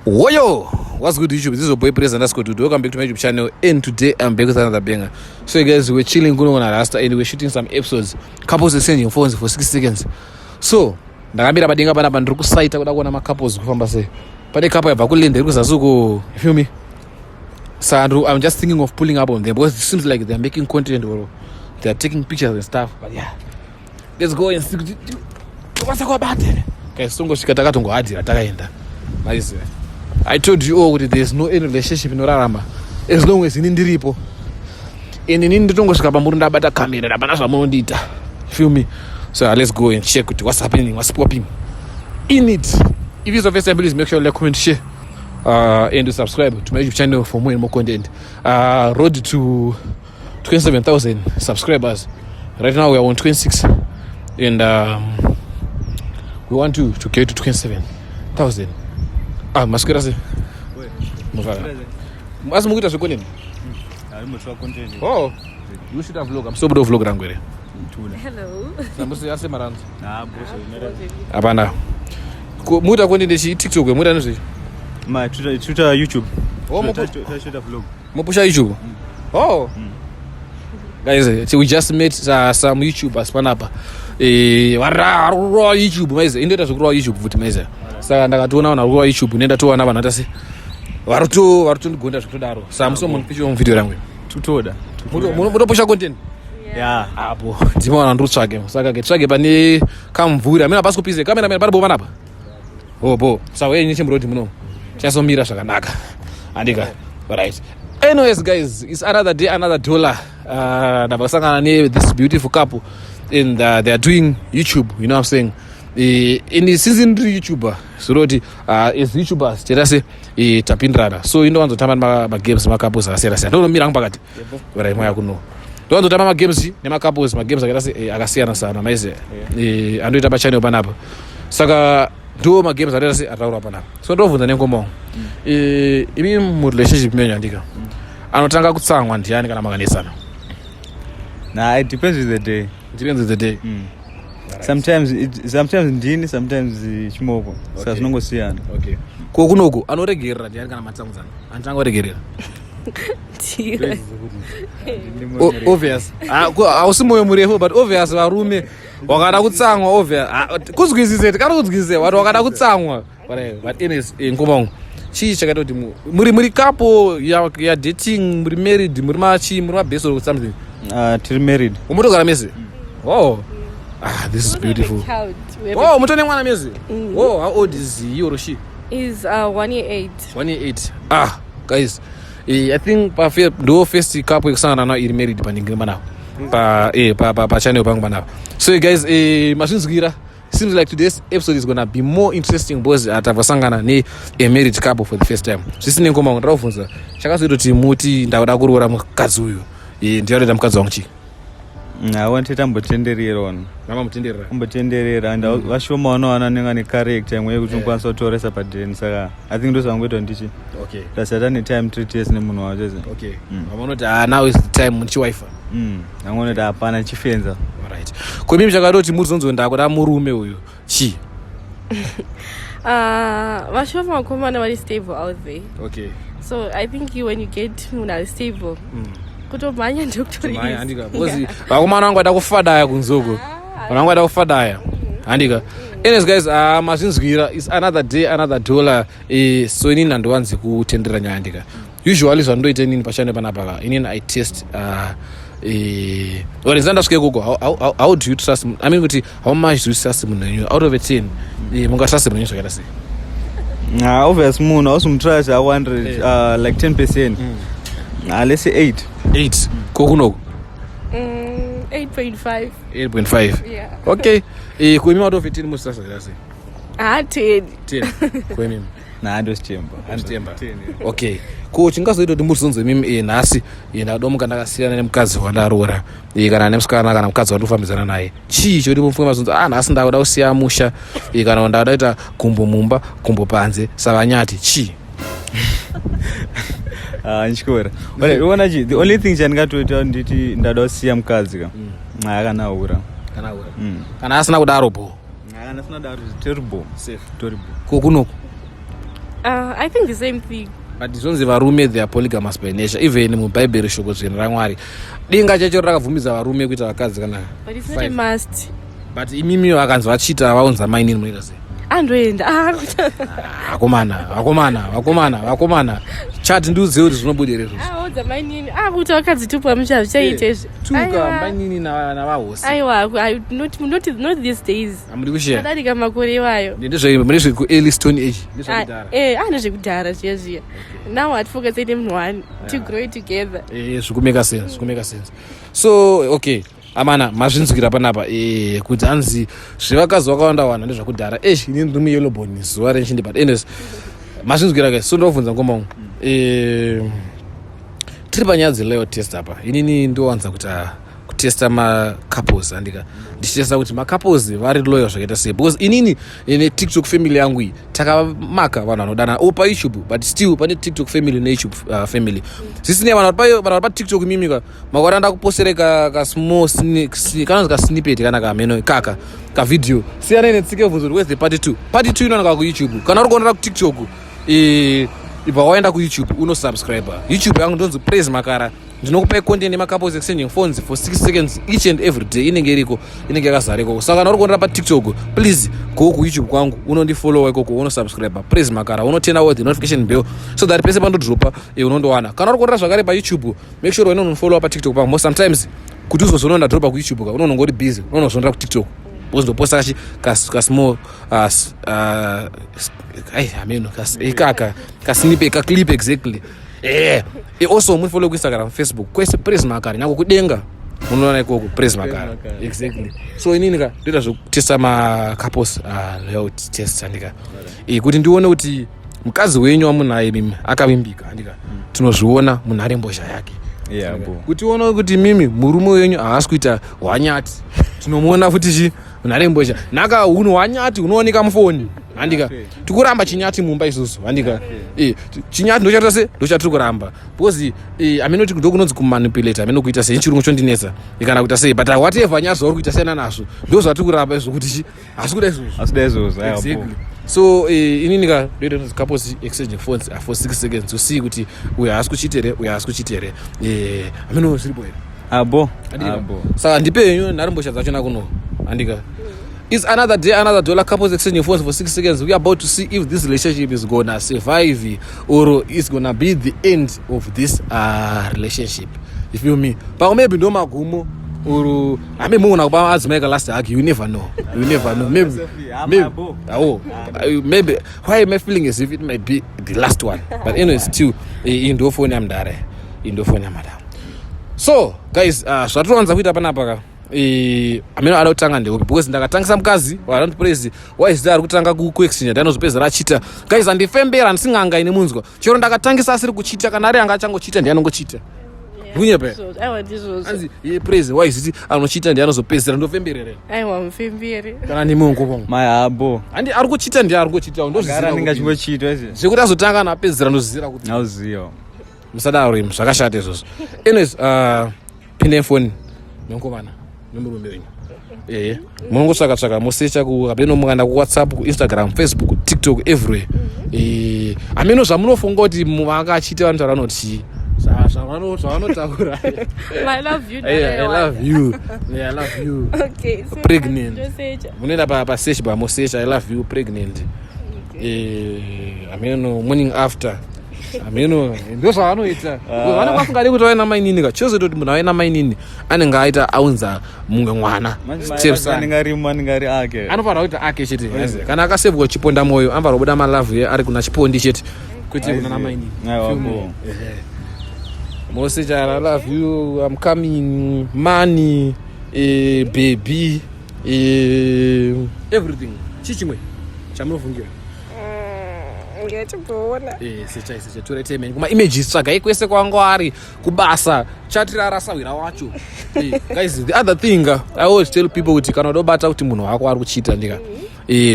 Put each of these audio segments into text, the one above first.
Woyo, what's good, YouTube? This is your boy Praise_Dude. Welcome back to my YouTube channel, and today I'm back with another banger. So guys, we're chilling kuno na Rasta and we're shooting some episodes. Couples exchanging phones for 60 seconds. So, ndakamira padenga panapa, ndiri kusaita kuda kuona macouples kufamba sei. Pane couple yabva kulenda iri kuzasi uko, you feel me? So I'm just thinking of pulling up on them because it seems like they're making content or they're taking pictures and stuff. But yeah, let's go and see. Tokwanisa kuvabata. Guys, tongosvika takatongohadhira takaenda. Nice. I told you all kuti there's no any relationship inorarama as long as ini ndiripo. And inini nditongosvika pamuri ndabata kamera, hapana zvamunondiita. Feel me? So let's go and check kuti what's happening, what's popping in it. If it's your first time, please make sure you like, comment, share and to subscribe to my YouTube channel for more and more content. Road to 27,000 subscribers. Right now we are on 26 and we want to get to 27,000. Ah, maswera sei? Mufara. Asi mukuita zvecontent? Oh, you should have vlog. I'm so proud of vlog rangu here. Hello. Sambusi ase maranzo. Hapana. Muita content yechi TikTok, muita nezve? Ma tuta YouTube. Oh, Tashuta vlog. Mupusha YouTube. Oh. Guys, so we just met some YouTubers panapa. Vararwa YouTube maize. Indoita zvekurwa YouTube futi maize. Saka ndakatoona vanhu vari kurwa YouTube, nenda towana vanhu atasi. Varitondigonda zvekutodaro. Saka muso mundipichiwo muvideo rangu. Tutoda. Mutopusha content. Yeah. Apo ndima vanhu ndikutsvage, saka ke tsvage pane kamvuri amene hapasi kupise kamera mene paripo panapa. Oh, bo saka uye nechemurodi muno chasomira zvakanaka, andika? Right, anyways guys, it's another day, another dollar. Ndabva kusangana ne this beautiful couple and they are doing YouTube, you know what I'm saying? And since ndiri YouTuber, zvinoti as YouTubers teta se tapindirana, so indowanzotamba magames nemacouples akasiyana siyana. Ndonomira hangu pakati, right, moya kuno. Ndowanzotamba magames nemacouples, magames akaita se akasiyana siyana maize, andoita pachannel panapa. Saka ndo magames anoita se ataurwa panapa. So ndobvunza nengoma wangu, imi murelationship menyu, andika, anotanga kutsamwa ndiani kana makanesana? Nah, it depends with the day. Depends with the day. Sometimes ndini, sometimes chimoko. Saka zvinongosiyana. Okay, ko kunoku anoregerera ndiani kana matsamwizana? Anotanga kuregerera? Ndiwe. Obvious. Ah, hausi mwoyo murefu, but obvious varume wakada kutsamwa, obvious. Ah, kuzwisise tikari kuzwisise wati wakada kutsamwa. But anyways, ngoma wangu, chii chakaita kuti muri couple ya dating, muri married, muri machi, muri mabest or something? Tiri married. Umutogara mese? Oh, ah, this is We have a beautiful. child. We have a Oh, mutone mwana mese? Oh, how old is he or she? Is 1 year 8. 1 year 8. Ah guys, I think pa ndo first couple yekusangana nayo iri married paningiri panapa pa eh, pa pa pa channel pangu panapa. So guys, mazvinzwira, seems like today's episode is gonna be more interesting because tabva ne a married couple for the first time. Zvisine, ngoma, ndada kubvunza chakazoita kuti muti ndakuda kuroora mukadzi uyu, ndiyaroita mukadzi wangu chii? Awa, tambotenderera ona. Mama mutenderera. Kumbotenderera and vashoma vanowana anenge ane character imwe yekuti unokwanisa kutoresa padeni, saka I think ndozvangoita ndichi tasati ane time tiri tese nemunhu wacho ese. Okay, vamunoti, ah, now is the time muchiwaifa. Angonoti hapana chifenza. Alright, kwemimi chakatoti murizonzo ndakuda murume uyu chii? Vashoma vakomana vari stable out there. So I think when you get munhu ari stable, kutomhanya ndokutori. Mhanya, handika? Because vakomana vangu vada kufadaya kunzoko, vanhu vangu vada kufadaya, handika? Anyways guys, mazvinzwira, is another day, another dollar. So inini handiwanzi kutendera nyaya, handika? Usually zvandoita inini pachannel panapa ka, inini I test or ndisati ndasvike ikoko, how do you trust, I mean kuti how much do you trust munhu wenyu? Out of a 10, mungatrust munhu wenyu zvakaita sei? Ah, obvious munhu hausimutrust a 100, like 10%. Ah, let's say 8. 8. Kokunoku? 8.5. 8.5. Yeah. Okay, kuimi out of a 10 mustrust zvakaita sei? Ah, 10. 10 kuimimi? Nah, ndositemba. Ndositemba. Okay, ko chingazoita kuti murizonzo imimi, nhasi ndadomuka ndakasiyana nemukadzi wandaroora, kana nemusikana kana mukadzi wandikufambidzana naye, chii choti mufunge mazonzo, ah, nhasi ndakuda kusiya musha, kana ndakuda kuita gumbo mumba, gumbo panze savanyati, chii? Ah, nchikora. Alright, uona chi, the only thing chandingatoita nditi ndada kusiya mukadzi ka, akanaura. Kana ura. Kana asina kudaro po? Kana asina daro, terrible. Safe. Terrible. Ko kunoku? I think the same thing. But zvonzi varume, they are polygamous by nature. Even mubhaibheri, shoko dzvene raMwari, denga chacho rakabvumidza varume kuita vakadzi kana But it's not a five. must. But imimi vakanzi vachiita, vaunza mainini, munoita sei? Andoenda. Ah, Vakomana, vakomana, vakomana, vakomana, chati ndiudziwe kuti zvinobuda here izvozvo? Audza mainini. Ah, kuti vakadzi tupa musha, zvichaita izvi. Tuka. Aiwa. Mainini navahosi. Aiwa, not these days. Hamudi kushiya. Adarika makore iwayo. Ndezvekuearly Stone Age, ndezvekudhara. Ndezvekudhara zviya zviya. Now hatifocusei nemunhu one to grow it together. Zvikumeka sense, zvikumeka sense. So okay, amana, mazvinzwira panapa kuti hanzi zvevakadzi vakawanda wanda ndezvakudhara. Esh, ini ndiri muyellowbone zuva renchindi. But anyways, mazvinzwira guys. So ndobvunza ngoma ungu, tiri panyaya dzeloyal test apa. Inini ndowanza kuita kutesta macouples, andika ndichitesta kuti macouples vari loyal zvakaita sei, because inini neTikTok family yangu iyi takamaka vanhu vanodana o paYouTube, but still pane TikTok family neYouTube family. Zvisinei, vanhu vari paTikTok, mimika makora ndakupostere kasmall kanonzi kasnippet kana kameno kaka kavideo, siyanai netsike bvunzo kuti where's the part two. Part two inowanika kuYouTube. Kana uri kuonera kuTikTok, ibva waenda kuYouTube, unosubscribe YouTube yangu, ndonzi Praise Makara. Ndinokupai content yemacouples exchanging phones for 6 seconds each and every day. Inenge iriko, inenge yakazara ikoko. Saka kana uri kuonera paTikTok, please go kuYouTube kwangu, unondifollowa ikoko, unosubscribe Praise Makara, unoturn on the notification bell so that pese pandodropa unondowana. Kana uri kuonera zvakare paYouTube, make sure unondifollowa paTikTok pangu. Most sometimes kuti uzozoona ndadropa kuYouTube ka, unonongori busy, unonozonera kuTikTok because ndoposta kachi kasmall ai, ameno ikaka kasnipe, kaclip exactly. Also mufollow kuInstagram, Facebook, kwese Praise Makara. Nyange kudenga munoona ikoko Praise Makara. Makara. Exactly. So inini ka ndoita zvekutesta macouples loyalty test, andika kuti ndione kuti mukadzi wenyu wamunaye mimi akavimbika, andika tinozviona munharembozha yake. Yeah, bo. Kuti uone kuti mimi murume wenyu haasi kuita hwanyati, tinomuona futi chi nharembozha nhaka hunhu hwanyati hunooneka mufoni, handika. Tikuramba chinyati mumba isusu, handika. Chinyati ndochaita se ndochatiri kuramba because hamene kuti ndokunonzi kumanipulate, hamene kuita sei, chirungu chondinetsa kana kuita sei, but whatever nyaya zvauri kuita, siyana nazvo, ndo zvatiri kuramba izvo kuti chi hasi kuda izvozvo. Asida izvozvo, aiwa, bo. Exactly. So inini ka ndoita kunzi couples exchange phones for 6 seconds to see kuti uyu haasi kuchita here, uyu haasi kuchita here. Hameno zviripo here? Abo. Andika. Abo. Saka ndipe henyu nharembozha dzachona kuno, andika. It's another day, another dollar. Couples exchanging phones for 6 seconds. We are about to see if this relationship is gonna survive or it's gonna be the end of this relationship, you feel me? Pamwe maybe ndo magumo or ame muona kupa adzimai ka last hug. You never know, you never know. Maybe maybe Abo. Oh, maybe why am I feeling as if it might be the last one? But anyway, still iyi ndo foni yamudare, iyi ndo foni yamadam. So guys, zvatinowanza kuita panapa ka, amene ada kutanga ndeupi? Because ndakatangisa mukadzi waranti Praise waizita ari kutanga kuexchange, ndianozopedzera achita. Guys, handifembera, handisinganga ine munzwa. Chero ndakatangisa asiri kuchita, kana ari anga achangochita, ndianongochita. Kunyepa? Ndizvozvo. Aiwa, ndizvozvo. Anzi iye Praise waiziti anochita, ndianozopedzera, ndofemberere. Aiwa, mufembere. Kana nemiungo Mai, abo. Handi ari kuchita, ndiye ari kuchita. Agara Ndozvizira anenge kuti achingochitwa izvi. Zvekuti azotanga napedzera, ndozvizira kuti Nauziva. Musadaro imi, zvakashata izvozvo. Anyways, pindai foni nemukomana nemurume wenyu. Ehe, munongotsvaka tsvaka, mosecha hameno mukaenda kuWhatsApp, kuInstagram, Facebook, TikTok, everywhere. Hameno zvamunofunga kuti vangachita, vanotaura vanoti zvavanotaura. I love you. I love you. Yeah, I love you. Okay, so Pregnant. ndosecha. Munoenda pasearch bar, mosearch "I love you", "pregnant", hameno "morning after", hameno ndo zvavanoita. Vanenge vasingadi kuti vave namainini ka. Chozoita kuti munhu ave namainini, anenge aita aunza mumwe mwana, stepson. Anenge arimo, anenge ari ake. Anofanira kuita ake chete. Kana akasevhwa chiponda mwoyo, anofanira kubuda malove ari kuna chipondi chete, kwete kuna namainini. Aiwa, bo. Mosecha "I love you", "I'm coming", "money", "baby", everything. Chii chimwe chamunofungira? Ngatiboona. Sechai, sechai, torai temeni kumaimages, tsvagai kwese kwanga ari kubasa, chatira rasawira wacho. Guys, the other thing I always tell people kuti kana udobata kuti munhu wako ari kuchita, ndika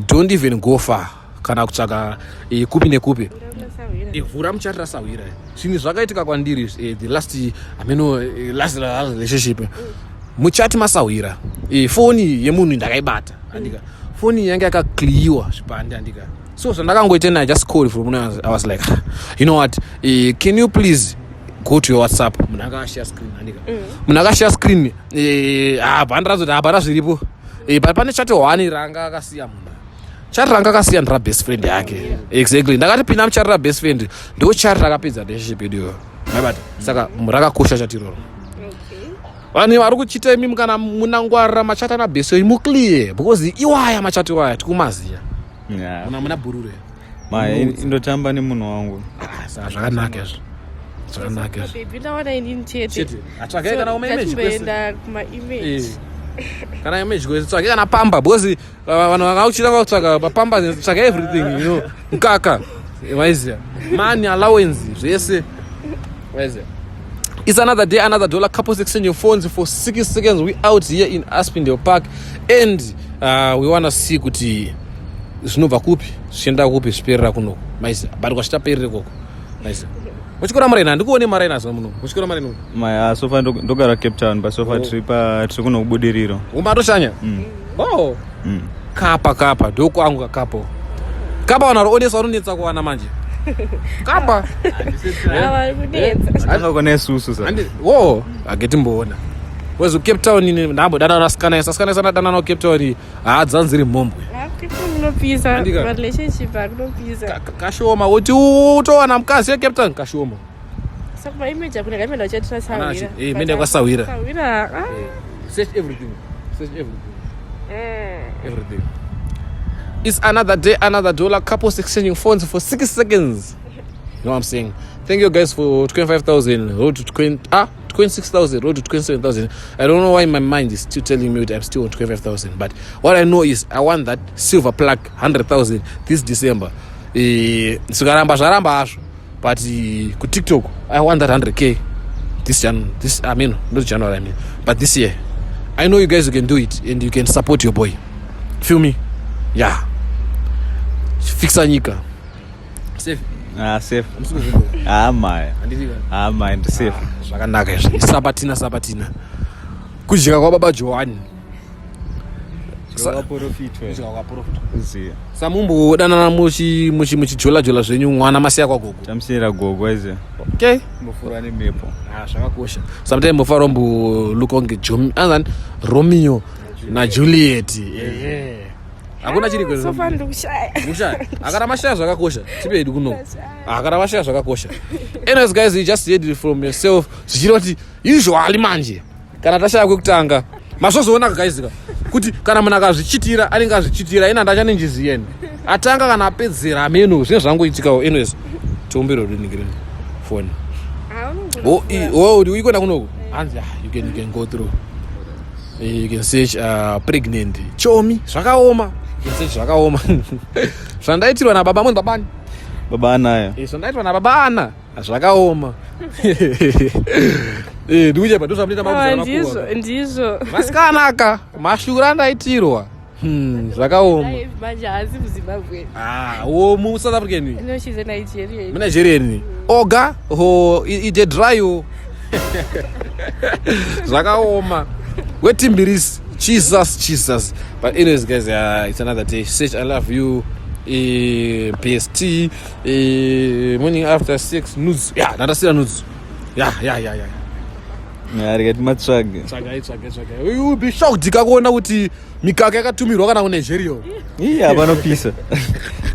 don't even go far kana kutsvaka kupi nekupi. Vhura muchati rasawira. Zvinhu zvakaitika kwandiri the last, hameno, last relationship, muchati masawira, foni yemunhu ndakaibata, andika foni yange yakakliyiwa zvipande, andika. So zvandakangoita, I just called from, I was like, "You know what, can you please go to your WhatsApp?" Munhu akashare screen, andika munhu akashare screen, hapana, hapana zviripo. But pane chat one ranga akasiya munhu, chat ranga akasiya ndera best friend yake. Exactly. Ndakati pinda muchat rabest friend, ndo chat rakapedza relationship yedu iyoyo, maibata. Saka rakakosha chat iroro. Vanhu vari kuchita imimi, kana munangwarira machat ana best muclear, because iwaya machat iwaya tikumaziya. Muna bhurure. Ma indotamba nemunhu wangu. Ah, saka zvakanaka izvo, zvakanaka izvo. Baby, ndawana inini chete. Chete atsvakai kana kumaimage kwese. Ngatimboenda kumaimage. Kana image kwese, tsvakai kana pamba, because vanhu vakauchita kutsvaka papamba, tsvaka everything, mukaka waiziya, money, allowance, zvese waiziya. It's another day, another dollar. Couples exchanging phones for 60 seconds. We out here in Aspindale Park and we wanna see kuti zvinobva kupi, zvichienda kupi, zviperera kunoku, maiziya, but kwazvitaperere koko, maiziya. Muchikora maraini, handikuone maraini azuva muno, muchikora maraini. Maya, so far ndogara Cape Town, but so far tiri kuno kubudiriro. Umbatoshanya? Mm. Oh. Kapa kapa ndokwangu kakapo kapa, vanhu varionesa, vanonetsa kuwana manje kapa. Ava kunetsa. Atanga kona isusu sa. Wo agetimboona wezi Cape Town ini ndambodana nasikana asikana asikana nao Cape Town, haadzanziri mhombwe. Kunopisa. Andika. Marelationship akunopisa. Kashoma kuti utowana mukadzi yeCape Town, kashoma. Saka kumaimage akuna kaimenda uchatira sahwira. Eh, menda kwasahwira. Sahwira, ah. Search everything, search everything, everything. It's another day, another dollar. Couples exchanging phones for 6 seconds. You know what I'm saying? Thank you guys for 25,000. Road to 20, ah, 26,000, road to 27,000. I don't know why my mind is still telling me that I'm still on 25,000. But what I know is I want that silver plaque, 100,000 this December. Zvikaramba zvaramba hazvo. But kuTikTok, I want that 100K this Jan, this, I mean, not January, I mean, but this year. I know you guys can do it and you can support your boy. Feel me? Yeah. Fixa nyika. Safe. Ah, safe. Ah, maya. Ah, maya, ndi safe. Zvakanaka izvi. Sabatina, sabatina. Kudya kwababa Johani. Waprofitwa. Kudya kwaprofit. Uziya. Samumbodanana muchijola jola zvenyu, mwana masiya kwagogo. Tamusiyira gogo aiziya. Okay. Mufura nemhepo. Ah, zvakakosha. Sometimes mufaro mbo look onge anzani Romeo naJuliet. Ehe. Hakuna chiri. So far ndikushaya. Mushaya. Akana mashaya zvakakosha. Tipe kuno. Akana mashaya zvakakosha. Anyways guys, you just heard it from yourself. Zvichireva kuti usually manje kana tashaya kwekutanga, mazvozoona guys ka kuti kana munhu akazvichitira anenge azvichitira, ina ndachanenjiziyeni atanga kana apedzera ameno zvinenge zvangoitikawo. Anyways, tiumbire rudiningire phone. Oh, oh, uikona kunoku hanzi, ah, you can go through. You can search pregnant chomi, zvakaoma. You can search zvakaoma zvandaitirwa nababa munhu babani. Baba anayo. Zvandaitirwa nababa ana zvakaoma. Ndikuchepa ndozvamunoita. Ah, ndizvo, ndizvo. Vasikanaka, mashura andaitirwa, zvakaoma. Ai, manje haasi muZimbabwe. Ah, wo muSouth African? No, she's a Nigerian. MuNigerian oga ho ide dry zvakaoma wetimbiris. Jesus, Jesus. But anyways guys, it's another day. Search "I love you", bst, morning after six, nudes. Yeah, ndandasira nudes. Yeah. Ya, rikati matsvage. Tsvagai, tsvagai, tsvagai. You will be shocked kakuona kuti mikaka yakatumirwa kana kuNigeria. Ii, havanopisa,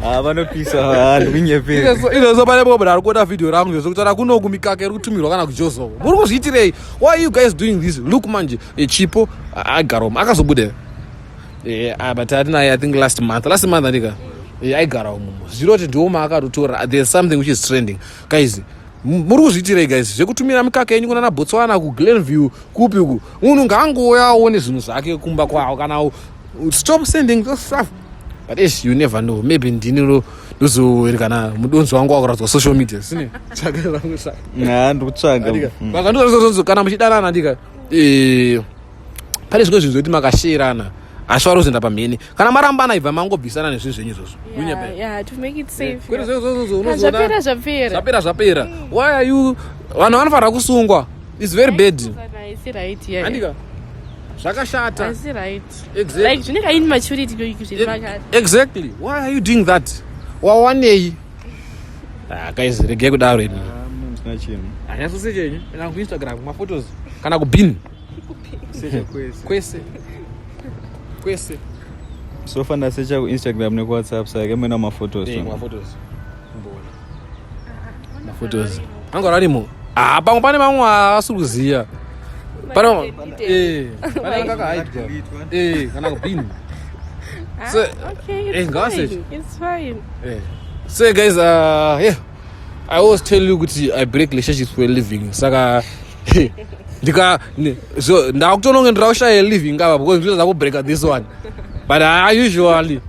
havanopisa, ndikunyepera. Izvozvo pane munhu ari kuona vhidhiyo rangu izvozvo kutaura kunoku, mikaka iri kutumirwa kana kuJozoko. Muri kuzviitirei? Why are you guys doing this? Look manje, Chipo aigara umu, akazobuda, but atinaye, I think last month, last month andika aigara umumo, zvichireva kuti ndiwo maakatotora. There's something which is trending, guys. Muri kuzviitirei guys zvekutumira mikaka yenyu kuna naBotswana, kuGlenview, kupi uku? Munhu ngaangouya aone zvinhu zvake kumba kwavo. Kana stop sending those stuff. But ish, you never know, maybe ndini ndozoerekana mudonzi wangu wakuradzwa social media sine tsvaka zvangu saka. Ha, ndikutsvaga. Andika. Saka kana muchidanana, ndika pane zvimwe zvinhu zvekuti makashirana asi kuzoenda pamhene. Kana marambana, ibva mangobvisana nezvinhu zvenyu izvozvo. Yeah, to make it safe. Kwete Yeah. izvozvo. Kana Unozoona zvapera, zvapera. Zvapera, zvapera. Why are you, vanhu vanofanira kusungwa. It's very bad. Haisi right, yeah. Andika zvakashata. Haisi right. Exactly. Like, zvinenge immaturity zviri pakati. Exactly. Why are you doing that? Wawanei? Ah, guys, regai kudaro ini. Musina chinhu. Hanyasosecha henyu kana kuInstagram, kumaphotos, kana kubin. Secha kwese. Kwese kwese. So far ndasecha kuInstagram nekuWhatsApp, saka imena maphotos. Eh, kumaphotos. Kumboona maphotos angora arimo. Ah, pamwe pane vamwe asiri kuziya. Pane pane akakahaidwa kana kubin. So, Okay, eh, it's ngawaseche. fine. It's fine. So guys, yeah, I always tell you kuti I break relationships for a living. Saka ndika so ndakutononge ndirakushaya living apa because ndinoda kubreaka this one. But usually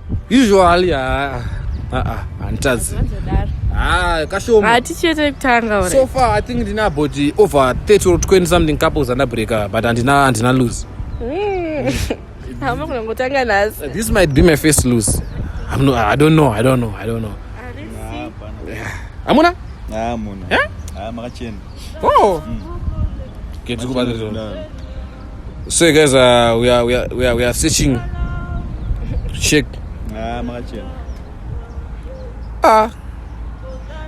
handitadzi. Vanzodaro. Ah, kashoma. Hatichete kutanga. So far I think ndina about over 30 or 20 something couples andabreaka, but handina lose. Hama kunongotanga nhasi. This might be my first lose. I'm not, I don't know, I don't know, I don't know. Amuna? Ah, muna. Eh? Ah, makachena. Oh. Okay, tiri. So guys, we are searching to check. Ah, makachena. Ah.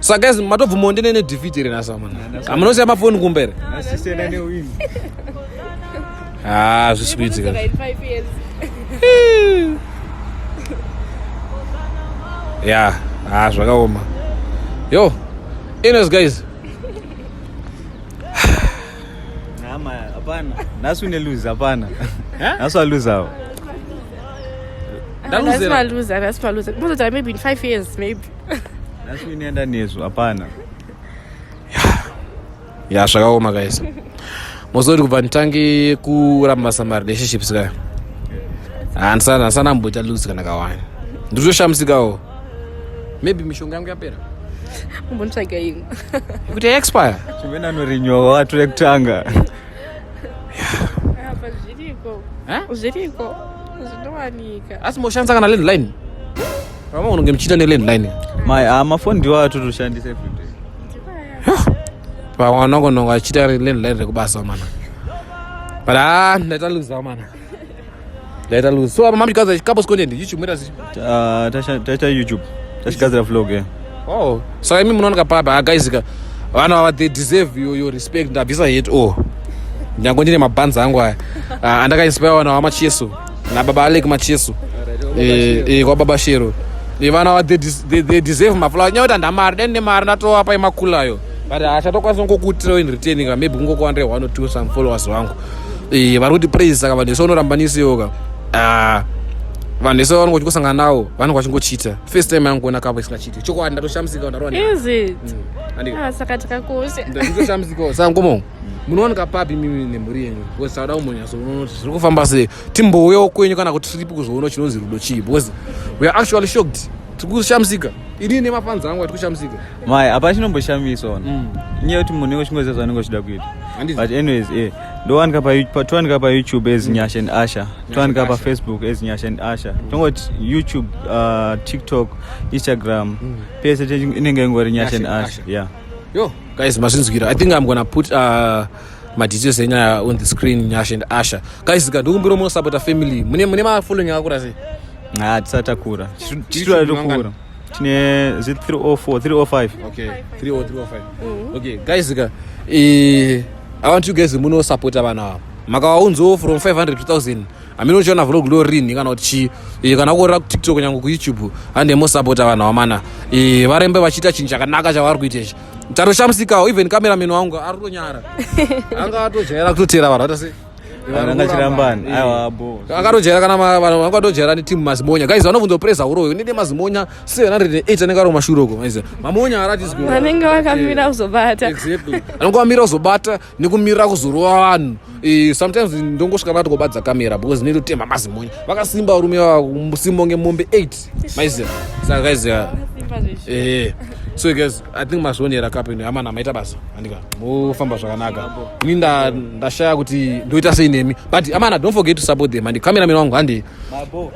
So guys, matobvuma ndine ne defeat here nasa mana. Amunosiya mafoni kumbere. Asisena newin. Ah, zvisi kuitika. In 5 years. Yeah, ah, zvakaoma. Yo. Anyways, guys, Ama hapana. Nhasi une lose, hapana. Eh? Nhasi waluzawo. Ndaluzera. Nhasi maluza, nhasi maluza. Mozoti maybe in 5 years, maybe. Nhasi unoenda nezvo, hapana. Ya, zvakaoma guys. Mozoti kubva nditange kurambasa marelationships kaya, handisana amboita lose kana kawani. Nditoshamisikawo, maybe mishonga yangu yapera. Umbonitsvaga imwe. Kuti yaexpire. Chimboenda norinyowa watore kutanga. Apa zviriko. Eh? Zviriko, zvinowanika. Asi moshandisa kana landline? Vamwe unonge muchiita nelandline. Mai, ah, mafoni ndiwo atotoshandisa everyday. Vamwe vanongononga achiita landline rekubasa mana, but ah, ndaita lose mana, ndaita lose. So apa mamchigadzira couples content, YouTube moita sei? Ah, taita YouTube, tachigadzira vlog, eh. Oh, saka imi munooneka papa. Agaisika vanhu ava, they deserve your respect. Ndabvisa hate o nyange ndine mabhanzi angu aya. Ah, andakainspire vanhu ava, Macheso nababa Alek Macheso. Kwababa Shero. Vanhu ava they deserve maflower. Nyaya kuti handamari, dai ndine mari ndatovapa emakulayo, but hachatokwanisa kungokutirawo in return ka, maybe kungokuwandire one or two some followers vangu. Vari kuti praise. Saka vanhu vese unorambanisiwo ka. Ah, vanhu vese vanonge vachingosangana navo vanenge vachingochita. First time yangu kuona kapo isingachiti, chokwadi ndatoshamisika, ndarova. Is it? Andika. Ah, saka takakosha. Ndatoshamisikawo. Saka ngomo munowanika papi mimi nemhuri yenyu? Because sauda kumbonyatso unoona kuti zviri kufamba sei. Timbouyawo kwenyu kana kutrip kuzoona chinonzi rudo chii, because we are actually shocked. Tiri kushamisika, inini nemafanzi angu ati kushamisika. Mai, hapana chinomboshamiswa ona. Inyaya yekuti munhu unenge uchingoziva zvaunenge uchida kuita. Handiti? But anyways, ndowanika towanika paYouTube as Nyasha and Asha, towanika and Asha. paFacebook as Nyasha and Asha. Tongoti YouTube, TikTok, Instagram, pese inenge ingori Nyasha and Nyasha and Asha. Asha. Yeah. Yo guys, mazvinzwira. I think I'm gonna put madetails enyaya on the screen. Nyasha and Asha, guys, ka ndikumbira munosapota family. Mune mafollowing akakura sei? Ha, tisati takura. Tichitoda tokura. Tine zi 304, 305. Okay, 30305. Okay guys ka, I want you guys munosapota vanhu ava. Makavaunzawo from 500 to 1000, hamene uchiona vlog lo rini kana kuti chii, kana kuorera kuTikTok, nyange kuYouTube, hande mosapota vanhu ava mana. Varembe vachiita chinhu chakanaka chavari kuita ichi. Tatoshamisikawo, even cameraman wangu ari kutonyara, anga atojaira kutotera vanhu vata sei. Vanhu vangachirambani, aiwa bo. Akatojaira kana vanhu vangatojaira netimu Mazimonya. Guys, vanobvunza kupreza uroyo nede Mazimonya 708 anenge ari kumashure uko. Maiziva mamonya aratidzwe. Vanenge vakamira kuzobata. Exactly, anonge vamira kuzobata nekumirira kuzorova vanhu. Sometimes ndongosvika ndatokobatidza kamera because ndinototemba mazimonya vakasimba, varume vava simba kunge mombe 8, maiziva. Saka guys, Vakasimba zveshuwa. So guys, I think mazvionera kapeni amana maita basa. Andika mofamba zvakanaka. Ini ndashaya kuti ndoita sei nemi, but amana, don't forget to support them. Andi cameraman wangu, handi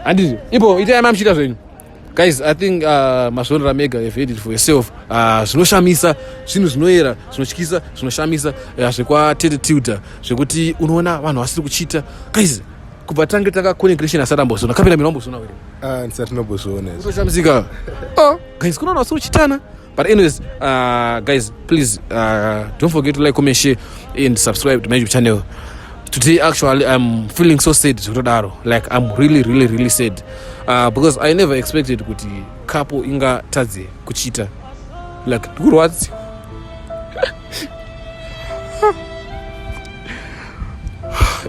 handiti ipo itai mamuchiita zvenyu. Guys, I think mazvionera mega, you've heard it for yourself. Zvinoshamisa, zvinhu zvinoyera, zvinotyisa, zvinoshamisa, zvekwaTete Tilda, zvekuti unoona vanhu vasiri kuchita. Guys, Kubva tange tanga connection asati ambozviona. Kapena mina wambozviona were? Ah, ndisati ndambozviona izvo. Kutoshamisika. Oh, guys, kunoona vasiri kuchitana. But anyways, guys, please don't forget to like, comment, share and subscribe to my YouTube channel. Today actually I'm feeling so sad zvekutodaro. Like I'm really really really sad. Because I never expected kuti couple ingatadze kuchita. Like ndikurwadziwa.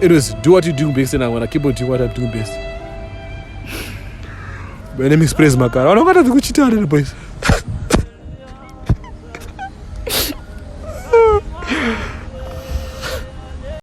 Anyways, do what you do best and I'm gonna keep on doing what I'm doing best. My name is Praise Makara. Vanongatadze kuchita here boys.